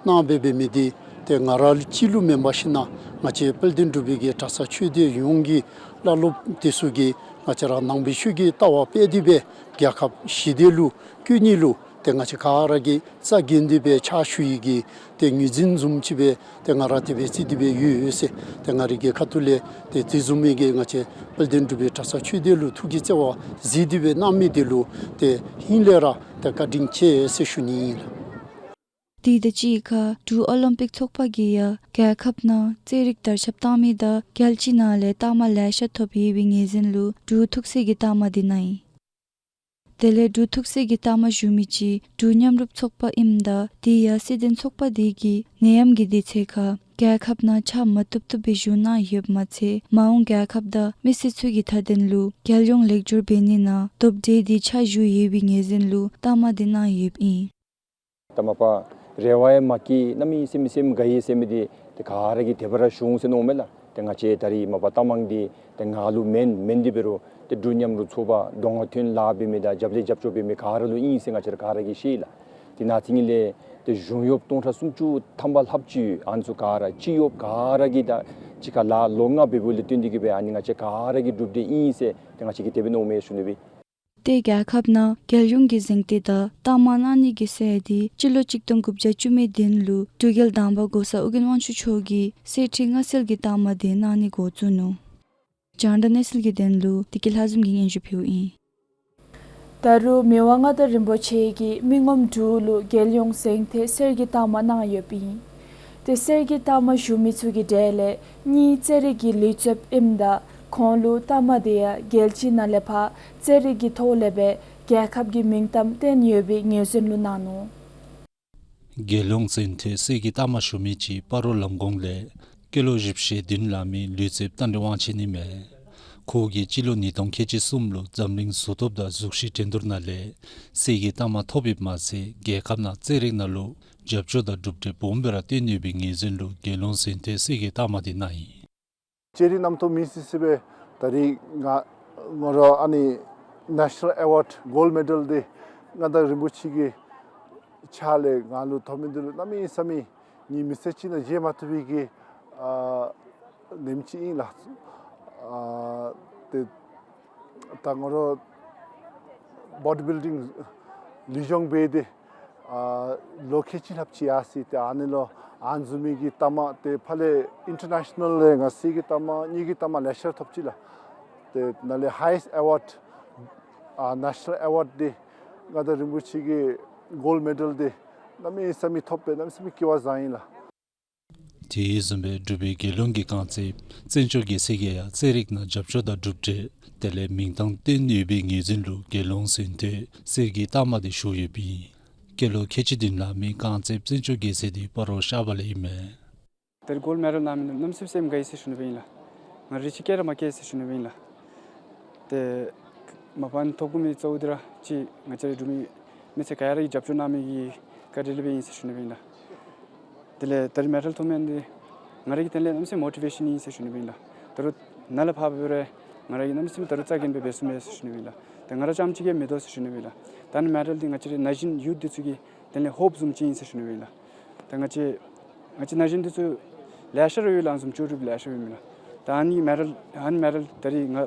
གནང་སྦེ་འབད་མི་འདི་ཏེ་ང་ར་གཅིག་ལུ་མེན་པར་ཞིན་ན་ང་བཅས་དཔལ་ལྡན་འབྲུག་པའི་གི་གྲྭ་ཚང་ཆོས་སྡེ་ཡོངས་ཀྱི་བླ་སློབ་འདི་ཚུ་གིས་ང་བཅས་ར་ནང་པའི་ཆོས་ཀྱི་ལྟ་བ་སྤེལ་ཏེ་སྦེ་རྒྱལ་ཁབ་ཞི་བདེ་ལུ་བཀོད་ནི་ལུ་ཏེ་ང་བཅས་ག་ར་གིས་རྩ་འགེངས་ཏེ་སྦེ་ཕྱག་ཞུ་ཡི་གི་ཏེ་ངོས་འཛིན་བཟུམ་ཅིག་སྦེ་ཏེ་ང་ར་དེ་སྦེ་བརྩི་སྟེ་སྦེ་ཡོད་ཡོད་ཟེར། ཏེ་ང་རའི་གི་ཁ་ཐུག་ལས་ཏེ་དེ་བཟུམ་མའི་གི་ང་བཅས་དཔལ་ལྡན་འབྲུག་པའི་གྲྭ་ཚང་ཆོས་སྡེ་ལུ་ཐུགས་ཀྱི་བརྩེ་བ་གཟིགས་ཏེ་སྦེ་གནང་མི་འདི་ལུ་ཏེ་ཧིང་ལས་ར་ཏེ་བཀའ་དྲིན་ཆེ་ཟེར་ཞུ་ནི་ཨིན་ལགས། དེ་དང་གཅིག་ཁར་འབྲུག་ཨོ་ལིམ་པིག་ཚོགས་པ་གིས་ཡང་རྒྱལ་ཁབ་ནང་རྩེད་རིགས་དར་ཁྱབ་བཏང་མི་དང་རྒྱལ་སྤྱི་ནང་ལས་རྟགས་མ་ལེ་ཤ་ཐོབ་ཡོད་པའི་ངོས་འཛིན་ལུ་འབྲུག་ཐུགས་སྲས་ཀྱི་རྟགས་མ་འདི་གནང་ཡི། དེ་ལས་འབྲུག་ཐུགས་སྲས་ཀྱི་རྟགས་མ་ཞུ་མི་ཅིག་འབྲུག་མཉམ་རུབ་ཚོགས་པ་ཨིནམ་ད་དེ་ཡང་སྲིད་དོན་ཚོགས་པ་དེ་གིས་ནད་ཡམས་ཀྱི་དུས་ཚོད་ཁར་རྒྱལ་ཁབ་ནང་ཕྱག་མ་བཏུབ་བཏུབ་སྦེ་ཞུ་གནང་ཡོདཔ་མ་ཚད་མ་འོངས་རྒྱལ་ཁབ་དང་མི་སེར་ཚུ་གི་མཐའ་དོན་ལུ་རྒྱལ་ཡོངས་ལེགས་བཅོས་འབད་ནི་ནང་ཐོབ་འབྲས་འདི་ཕྱག་ཞུ་ཡོད་པའི་ངོས་འཛིན་ལུ་རྟགས་མ་འདི་གནང་ཡོདཔ་ཨིན། ད་མ་པ་རེ་བ་ཡང་མ་བསྐྱེད་གནམ་མེད་ས་མེད་སེམས་དགའ་ཡི་ཟེར་མི་འདི་ཏེ་ག་ར་གིས་དེ་སྦེ་ར་ཞུ་འོང་ཟེར་མནོཝ་མས་ལགས། ཏེ་ང་བཅས་ད་རེས་མ་པ་རྟགས་མ་འདི་ཏེ་ང་ལུ་མེན་མེན་ཏེ་འབད་རུང་ཏེ་འབྲུག་མཉམ་རུབ་ཚོགས་པ་གདོང་ཁར་ཐོན་ལཱ་འབད་མི་དང་རྒྱབ་ལས་རྒྱབ་སྐྱོར་འབད་མི་ག་ར་ལུ་ཨིན་ཟེར་ང་བཅས་ར་ག་ར་གིས་ཤེས་ལགས། དེ་ནང་ཚིག་ངེས་ལས་ཏེ་གཞུང་གཡོགཔ་སྟོང་ཕྲག་སུམ་ཅུ་ཐམ་པ་ལྷགཔ་ཅིག་ཨ་ནི་ཚུ་ག་ར་སྤྱི་གཡོགཔ་ག་ར་གིས་ད་གཅིག་ཁར་ལཱ་ལོ་ལྔ་འབད་བའི་ལས་བརྟེན་ཏེ་གིས་སྦེ་ཨ་ནི་ང་བཅས་ག་ར་གི་གྲུབ་འབྲས་ཨིན་ཟེར་ཏེ་ང་བཅས་ཀྱིས་དེ་སྦེ་མནོཝ་མས་ཞུ་ནི་སྦེ། ཏེ་རྒྱལ་ཁབ་ནང་རྒྱལ་ཡོངས་ཀྱི་གཟེངས་རྟགས་དང་རྟགས་མ་གནང་ནི་གི་སྲོལ་འདི་སྤྱི་ལོ་གཅིག་སྟོང་དགུ་བརྒྱ་བཅུ་མེད་བདུན་ལུ་འབྲུག་རྒྱལ་དང་པ་གོང་ས་ཨོ་རྒྱན་དབང་ཕྱུག་མཆོག་གིས་གསེར་ཁྲི་མངའ་གསོལ་གྱི་རྟགས་མ་འདི་གནང་ནི་འགོ་བཙུགས་ནུག། རྒྱང་བསྒྲགས་གནས་ཚུལ་གྱི་དོན་ལུ་བདེ་སྐྱིད་ལྷ་འཛོམས་ཀྱིས་སྙན་ཞུ་ཕུལཝ་ཨིན། ད་རུང་མི་དབང་མངའ་བདག་རིན་པོ་ཆེ་གིས་མི་ངོམ་དྲུག་ལུ་རྒྱལ་ཡོངས་གཟེངས་རྟགས་གསེར་གྱི་རྟགས་མ་གནང་ཡོདཔ་ཨིན། ཏེ་གསེར་གྱི་རྟགས་མ་ཞུ་མི་ཚུ་གི་གྲས་ལས་གཉིས་རྩེད་རིགས་ཀྱི་ལུས་རྩལཔ་ཨིནམ་ད་ཁོང་ལུ་རྟགས་མ་དེ་ཡང་རྒྱལ་སྤྱི་ནང་ལས་ཕར་རྩེད་རིགས་ཀྱི་ཐོག་ལས་སྦེ་རྒྱལ་ཁབ་ཀྱི་མིང་གཏམ་བཏོན་ཡོད་པའི་ངོས་འཛིན་ལུ་གནང་ནུག། རྒྱལ་ཡོངས་གཟེངས་རྟགས་གསེར་གྱི་རྟགས་མ་ཞུ་མི་ཅིག་སྤ་རོ་ལམ་གོང་ལས་སྐྱེས་ལོ་བཞི་བཅུ་ཞེ་བདུན་ལང་མི་ལུས་རྩལཔ་རྟ་མགྲིན་དབང་ཆེན་ཨིན་མས། ཁོ་གིས་སྤྱི་ལོ་ཉིས་སྟོང་ཁལ་གཅིག་གསུམ་ལུ་འཛམ་གླིང་གཟུགས་སྟོབས་དང་གཟུགས་གཞི་འགྲན་བསྡུར་ནང་ལས་གསེར་གྱི་རྟགས་མ་ཐོབ་ཡོདཔ་མ་ཚད་རྒྱལ་ཁབ་ནང་རྩེད་རིགས་ནང་ལུ་རྒྱབ་སྐྱོར་དང་གྲུབ་འབྲས་སྦོམ་སྦེ་ར་བཏོན་ཡོད་པའི་ངོས་འཛིན་ལུ་རྒྱལ་ཡོངས་གཟེངས་རྟགས་གསེར་གྱི་རྟགས་མ་འདི་གནང་ཡི། ལྕེ་རིགས་རྣམ་རྟོག་མེད་སི་སི་སྦེ་ད་རེས་ང་ང་ར་ཨ་ནི་National Award Gold Medal འདི་མངའ་བདག་རིན་པོ་ཆེ་གི་ཕྱག་ལས་ང་ལུ་ཐོབ་མི་འདི་ལུ་གནམ་མེད་ས་མེད་ངེའི་མི་ཚེ་གཅིག་ནང་བརྗེད་མ་ཐུབ་པའི་གི་ཨ་ཉིནམ་ཅིག་ཨིན་ལགས། ཨ་ཏེ་ད་ང་ར་body building ལུས་སྦྱོང་འབད་དེ་ཨ་ལོ་ཁལ་གཅིག་ལྷགཔ་ཅིག་ཡར་སོ་ཡི། ཏེ་ཨ་ནི་ལུ་ཨ་ནི་བཟུམ་མའི་གི་རྟགས་མ་ཏེ་ཕར་ལས་ཨིན་ཊར་ནེ་ཤ་ནཱལ་ལས་ང་གསེར་གྱི་རྟགས་མ་དངུལ་གྱི་རྟགས་མ་ལེ་ཤ་ཐོབ་ཅི་ལགས། ཏེ་ནཱ་ལས་ཧའི་ཡེསཊ་ཨེ་ཝཱཌ་ཨ་ནེ་ཤ་ནཱལ་ཨེ་ཝཱཌ་འདི་མངའ་བདག་རིན་པོ་ཆེ་གི་གོལཌ་མེ་ཌལ་འདི་གནམ་མེད་ས་མེད་ཐོབ་སྦེ་གནམ་མེད་ས་མེད་སྐྱིད་པ་བཟང་ཡི་ལགས། དེ་བཟུམ་སྦེ་འབྲུག་པའི་རྒྱལ་ཡོངས་ཀྱི་རྐང་རྩེདཔ་བཙན་སྐྱོགས་རྒྱལ་མཚན་གྱིས་ཡང་རྩེད་རིགས་ནང་རྒྱབ་སྐྱོར་དང་གྲུབ་འབྲས་དེ་ལས་མིང་གཏམ་བཏོན་ཡོད་པའི་ངོས་འཛིན་ལུ་རྒྱལ་ཡོངས་གཟེངས་བསྟོད་གསེར་གྱི་རྟགས་མ་དེ་ཞུ་ཡོདཔ་ཨིན། སྐྱེས་ལོ་ཁལ་གཅིག་བདུན་ལང་མི་རྐང་རྩེདཔ་བཙན་སྐྱོགས་རྒྱལ་མཚན་དེ་སྤ་རོ་ཤ་བ་ལས་ཨིན་མས། ད་རེས་གོལཌ་མེ་ཌལ་བླངས་མི་ནང་གནམ་མེད་ས་མེད་སེམས་དགའ་ཡི་ཟེར་ཞུ་ནི་སྦེ་ཨིན་ལགས། ང་རེ་ཅིག་སྐྱེས་ར་མ་སྐྱེས་ཟེར་ཞུ་ནི་སྦེ་ཨིན་ལགས། ཏེ་མ་པ་ནི་ཐོབ་དགོ་མི་གཙོ་བོ་འདི་ར་ཅིག་ང་བཅས་རའི་འབྲུག་མི་མི་སེར་ག་ར་གིས་རྒྱབ་སྐྱོར་གནང་མི་གི་བཀའ་དྲིན་ལས་སྦེ་ཨིན་ཟེར་ཞུ་ནི་སྦེ་ཨིན་ལགས། དེ་ལས་ད་རེས་མེ་ཌལ་ཐོབ་མི་འདི་ང་ར་གི་དོན་ལས་གནམ་མེད་ས་མེད་མོ་ཊི་ཝེ་ཤཱན་ཨིན་ཟེར་ཞུ་ནི་སྦེ་ཨིན་ལགས། ད་རུང་ནཱ་ལས་ཕར་འབད་རུང་ང་ར་གིས་གནམ་མེད་ས་མེད་ད་རུང་རྩ་འགེངས་སྦེ་འབད་ཚུགས་མས་ཟེར་ཞུ་ནི་སྦེ་ཨིན་ལགས། ད་ང་ར་རྐྱངམ་གཅིག་གིས་མི་དོ་ཟེར་ཞུ་ནི་སྦེ་ཨིན་ལགས། ད་ནི་མེ་ཌལ་འདི་ང་བཅས་རའི་ན་གཞོན་ཡུཐ་འདི་ཚུ་གི་དོན་ལས་ཧོབ་བཟུམ་ཅིག་ཨིན་ཟེར་ཞུ་ནི་སྦེ་ཨིན་ལགས། ད་ང་བཅས་ང་བཅས་ན་གཞོན་འདི་ཚུ་ལེ་ཤ་ར་ཡོད་ལགས། ཨ་ནི་བཟུམ་ལྕོགས་གྲུབ་ལེ་ཤ་ཡོད་མི་ལགས། ད་ཨ་ནི་མེ་ཌལ་ཨ་ནི་མེ་ཌལ་ད་རེས་ང་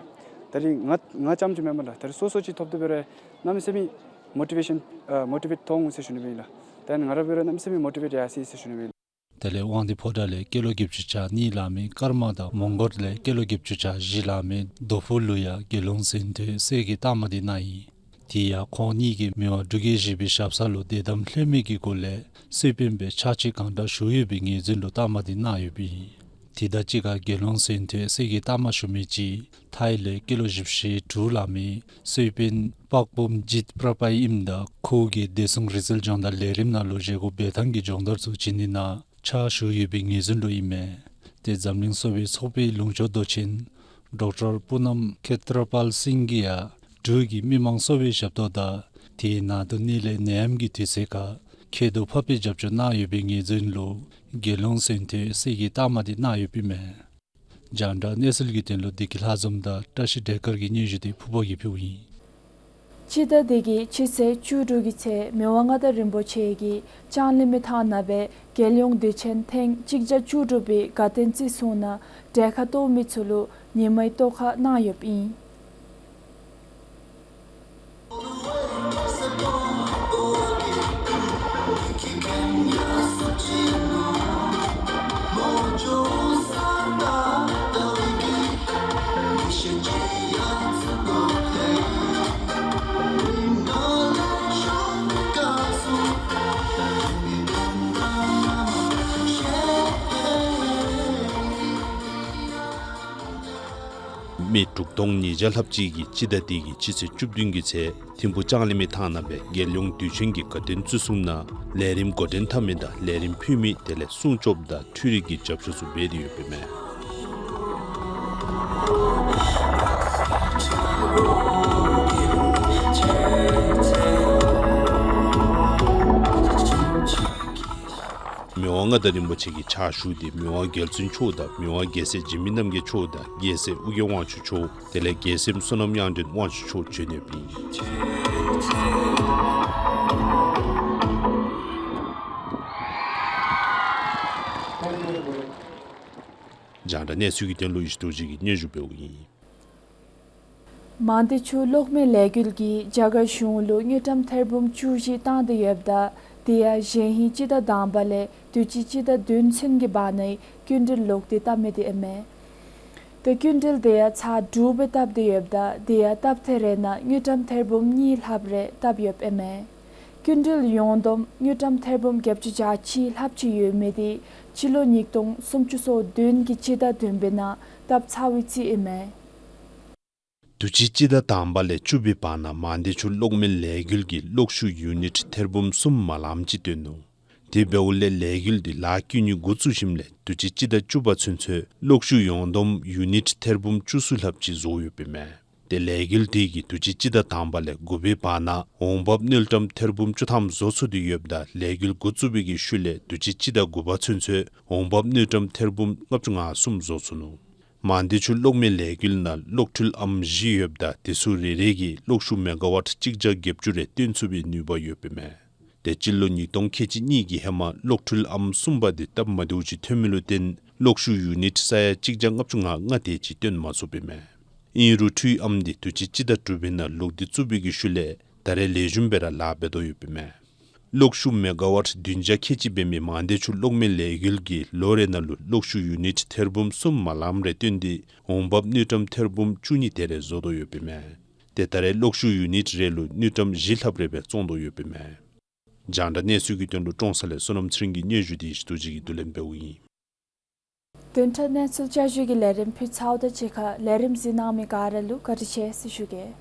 ད་རེས་ང་ང་རྐྱངམ་གཅིག་མེན་པར་ལགས། ད་རེས་སོ་སོ་ཅིག་ཐོབ་དོ་འབད་རུང་གནམ་མེད་ས་མེད་མོ་ཊི་ཝེ་ཤཱན་ཨ་མོ་ཊི་ཝེཊ་ཐོབ་འོང་ཟེར་ཞུ་ནི་སྦེ་ཨིན་ལགས། ད་ང་ར་འབད་རུང་གནམ་མེད་ས་མེད་མོ་ཊི་ཝེཊ་ཡར་སོ་ཡི་ཟེར་ཞུ་ནི་སྦེ་ཨིན་ལགས། དེ་ལས་དབང་འདུས་ཕོ་བྲང་ལས་སྐྱེས་ལོ་བརྒྱད་ཅུ་གྱ་གཉིས་ལང་མི་ཀརྨ་དང་མོང་སྒར་ལས་སྐྱེས་ལོ་བརྒྱད་ཅུ་གྱ་བཞི་ལང་མི་རྡོ་ཕུ་ལུ་ཡང་རྒྱལ་ཡོངས་གཟེངས་བསྟོད་གསེར་གྱི་རྟགས་མ་དེ་གནང་ཡི། དེ་ཡང་ཁོང་གཉིས་ཀྱིས་མི་དབང་འབྲུག་རྒྱལ་བཞི་པའི་ཞབས་ས་ལུ་དད་དམ་ལྷོད་མེད་ཀྱི་སྒོ་ལས་གསོལ་དཔོན་སྦེ་ཕྱག་ཕྱིད་གང་དྲག་ཞུ་ཡོད་པའི་ངོས་འཛིན་ལུ་རྟགས་མ་དེ་གནང་ཡོདཔ་ཨིན། དེ་དང་གཅིག་ཁར་རྒྱལ་ཡོངས་གཟེངས་བསྟོད་གསེར་གྱི་རྟགས་མ་ཞུ་མི་ཅིག་ཐའི་ལས་སྐྱེས་ལོ་བཞི་བཅུ་ཞེ་དྲུག་ལང་མི་གསོལ་དཔོན་པག་བུམ་ཇིད་པྲ་པའི་ཨིནམ་ད་ཁོ་གིས་བདེ་སྲུང་རི་རྩལ་སྦྱོང་བརྡར་ལས་རིམ་ནང་ལུ་བཞེས་སྒོ་འབད་ཐངས་ཀྱི་སྦྱོང་བརྡར་ཚུ་བྱིན་ནི་ནང་ཕྱག་ཞུ་ཡོད་པའི་ངོས་འཛིན་ལུ་ཨིན་མས། ཏེ་འཛམ་གླིང་གསོ་བའི་ཚོགས་པའི་ལུང་ཕྱོགས་མདོ་ཆེན་ཌོག་ཊར་པུ་ནམ་ཁེ་ཏྲ་པཱལ་སིང་གིས་ཡང་འབྲུག་གི་མི་དམངས་གསོ་བའི་ཞབས་ཏོག་དང་དེའི་ནང་དུ་ནད་ལས་ནད་ཡམས་ཀྱི་དུས་ཚོད་ཁར་ཁྱད་དུ་འཕགས་པའི་རྒྱབ་སྐྱོར་གནང་ཡོད་པའི་ངོས་འཛིན་ལུ་རྒྱལ་ཡོངས་གཟེངས་བསྟོད་གསེར་གྱི་རྟགས་མ་དེ་གནང་ཡོདཔ་ཨིན་མས། རྒྱང་བསྒྲགས་གནས་ཚུལ་གྱི་དོན་ལུ་བདེ་སྐྱིད་ལྷ་འཛོམས་དང་བཀྲ་ཤིས་བདེ་སྐར་གྱི་སྙན་ཞུ་དེ་ཕུརཔ་གིས་ཕུལཝ་ཨིན། སྤྱི་ཟླ་འདི་གི་སྤྱི་ཚེས་བཅུ་དྲུག་གི་ཚེ་མི་དབང་མངའ་བདག་རིན་པོ་ཆེ་གིས་ལྕང་གླིང་མི་ཐང་ནང་སྦེ་རྒྱལ་ཡོངས་དུས་ཆེན་ཐེངས་གཅིག་བརྒྱ་བཅུ་དྲུག་པའི་དགའ་སྟོན་བརྩི་སྲུང་ནང་གྲལ་ཁར་གཏོགས་མི་ཚུ་ལུ་ཉིན་མའི་ཐོག་ཁར་གནང་ཡོདཔ་ཨིན། མི་དྲུག་སྟོང་ཉིས་བརྒྱ་ལྷགཔ་ཅིག་གིས་སྤྱི་ཟླ་འདི་གི་སྤྱི་ཚེས་བཅུ་བདུན་གྱི་ཚེ་ཐིམ་ཕུ་ལྕང་གླིང་མི་ཐང་ནང་སྦེ་རྒྱལ་ཡོངས་དུས་ཆེན་གྱི་དགའ་སྟོན་བརྩི་སྲུང་ནང་ལས་རིམ་འགོ་འདྲེན་འཐབ་མི་དང་ལས་རིམ་ཕུལ་མི་དེ་ལས་སྲུང་སྐྱོབ་དང་འཕྲུལ་རིག་གི་རྒྱབ་སྐྱོར་ཚུ་འབད་དེ་ཡོདཔ་ཨིན་མས། མི་དབང་མངའ་བདག་རིན་པོ་ཆེ་གི་ཕྱག་ཞུ་དེ་མི་དབང་རྒྱལ་བཙུན་མཆོག་དང་མི་དབང་རྒྱལ་སྲས་འཇིགས་མེད་རྣམ་རྒྱལ་མཆོག་དང་རྒྱལ་སྲས་ཨོ་རྒྱན་དབང་ཕྱུག་མཆོག་དེ་ལས་རྒྱལ་སྲས་བསོད་ནམས་དབྱངས་ཅན་དབང་ཕྱུག་མཆོག་བྱོན་ཡོདཔ་ཨིན། རྒྱང་བསྒྲགས་གནས་ཚུལ་གྱི་དོན་ལུ་ཡེ་ཤེས་རྡོ་རྗེ་གིས་སྙན་ཞུ་འབདཝ་ཨིན། མང་སྡེ་ཆུ་གློག་མེ་ལས་འགུལ་གྱིས་རྒྱ་གར་གཞུང་ལུ་དངུལ་ཀྲམ་ཐེར་འབུམ་བཅུ་བཞི་བཏང་སྟེ་ཡོདཔ་ད་དེ་ཡང་གཞེས་ཧིང་སྤྱི་ཟླ་དང་པ་ལས་དུས་ཅི་སྤྱི་ཟླ་བདུན་ཚུན་གྱི་བར་ན་སྐྱིན་འགྲུལ་ལོག་སྟེ་བཏབ་མི་དེ་ཨིན་མས། ཏེ་སྐྱིན་འགྲུལ་དེ་ཡང་ཚར་དྲུག་སྦེ་བཏབ་སྟེ་ཡོདཔ་ད་དེ་ཡང་བཏབ་ཐེངས་རེ་ནང་དངུལ་ཀྲམ་ཐེར་འབུམ་གཉིས་ལྷགཔ་རེ་བཏབ་ཡོདཔ་ཨིན་མས། སྐྱིན་འགྲུལ་ཡོངས་བསྡོམས་དངུལ་ཀྲམ་ཐེར་འབུམ་བརྒྱད་ཅུ་གྱ་གཅིག་ལྷགཔ་ཅིག་ཡོད་མི་དེ་སྤྱི་ལོ་ཉིས་སྟོང་སུམ་ཅུ་སོ་བདུན་གྱི་སྤྱི་ཟླ་བདུན་པའི་ནང་བཏབ་ཚར་བའི་རྩིས་ཨིན་མས། དུས་ཅི་སྤྱི་ཟླ་དང་པ་ལས་བཅུ་པའི་བར་ན་མང་སྡེ་ཆུ་གློག་མེ་ལས་འགུལ་གྱིས་གློག་ཤུགས་ཡུ་ནིཊ་ཐེར་འབུམ་གསུམ་མ་ལངམ་ཅིག་བཏོན་ནུག། དེ་འབདཝ་ལས་ལས་འགུལ་འདི་ལཱ་བཀོད་ནི་འགོ་བཙུགས་ཞིནམ་ལས་དུས་ཅི་སྤྱི་ཟླ་བཅུ་པ་ཚུན་ཚོད་གློག་ཤུགས་ཡོངས་བསྡོམས་ཡུ་ནིཊ་ཐེར་འབུམ་བཅུ་གསུམ་ལྷགཔ་ཅིག་བཟོ་ཡོདཔ་ཨིན་མས། ཏེ་ལས་འགུལ་དེ་གིས་དུས་ཅི་སྤྱི་ཟླ་དང་པ་ལས་དགུ་པའི་བར་ན་འོང་འབབ་དངུལ་ཀྲམ་ཐེར་འབུམ་བཅུ་ཐམ་བཟོ་ཚུགས་ཏེ་ཡོདཔ་ད་ལས་འགུལ་འགོ་བཙུགས་པའི་གི་ཤུལ་ལས་དུས་ཅི་སྤྱི་ཟླ་དགུ་པ་ཚུན་ཚོད་འོང་འབབ་དངུལ་ཀྲམ་ཐེར་འབུམ་ལྔ་བཅུ་ང་གསུམ་བཟོ་ཚུགས་ནུག། མང་སྡེ་ཆུ་གློག་མེ་ལས་འགུལ་ནང་གློག་འཕྲུལ་ཨམ་བཞི་ཡོདཔ་ད་དེ་ཚུ་རེ་རེ་གིས་གློག་ཤུགས་མེ་ག་ཝཊ་གཅིག་བརྒྱ་བརྒྱད་ཅུ་རེ་བཏོན་ཚུགས་པའི་ནུས་པ་ཡོདཔ་ཨིན་མས། ཏེ་སྤྱི་ལོ་ཉིས་སྟོང་ཁལ་གཅིག་གཉིས་ཀྱི་ཧེ་མ་གློག་འཕྲུལ་ཨམ་གསུམ་པ་དེ་སྟབས་མ་བདེཝ་ཅིག་ཐོན་མི་ལུ་བརྟེན་གློག་ཤུགས་ཡུ་ནིཊ་ས་ཡ་གཅིག་བརྒྱ་ལྔ་བཅུ་ང་ལྔ་དེ་ཅིག་བཏོན་མ་ཚུགསཔ་ཨིན་མས། ཨིན་རུང་འཕྲུལ་ཨམ་དེ་དུས་ཅི་སྤྱི་ཟླ་དྲུག་པའི་ནང་ལོག་སྟེ་བཙུགས་པའི་གི་ཤུལ་ལས་ད་རེས་ལེགས་ཤོམ་སྦེ་ར་ལཱ་འབད་དོ་ཡོདཔ་ཨིན་མས། གློག་ཤུགས་མེ་ག་ཝཊ་བདུན་བརྒྱ་ཁལ་གཅིག་འབད་མི་མང་སྡེ་ཆུ་གློག་མེ་ལས་འགུལ་གྱིས་ལོ་རེ་ནང་ལུ་གློག་ཤུགས་ཡུ་ནིཊ་ཐེར་འབུམ་གསུམ་མ་ལངམ་རེ་བཏོན་ཏེ་འོང་འབབ་དངུལ་ཀྲམ་ཐེར་འབུམ་བཅུ་གཉིས་དེ་རེ་བཟོ་དོ་ཡོདཔ་ཨིན་མས། ཏེ་ད་རེས་གློག་ཤུགས་ཡུ་ནིཊ་རེ་ལུ་དངུལ་ཀྲམ་བཞི་ལྷགཔ་རེ་སྦེ་བཙོང་དོ་ཡོདཔ་ཨིན་མས། རྒྱང་བསྒྲགས་གནས་ཚུལ་གྱི་དོན་ལུ་ཀྲོང་གསར་ལས་བསོད་ནམས་ཚེ་རིང་གི་སྙན་ཞུ་འདི་ཞི་དུ་ཅིག་གིས་བསྡུ་ལེན་འབདཝ་ཨིན། བདུན་ཕྲག་གནས་ཚུལ་བསྐྱར་ཞུ་གི་ལས་རིམ་ཕུལ་ཚརཝ་དང་གཅིག་ཁར་ལས་རིམ་གཟིགས་གནང་མི་ག་ར་ལུ་བཀའ་དྲིན་ཆེ་ཟེར་ཞུ་གེ།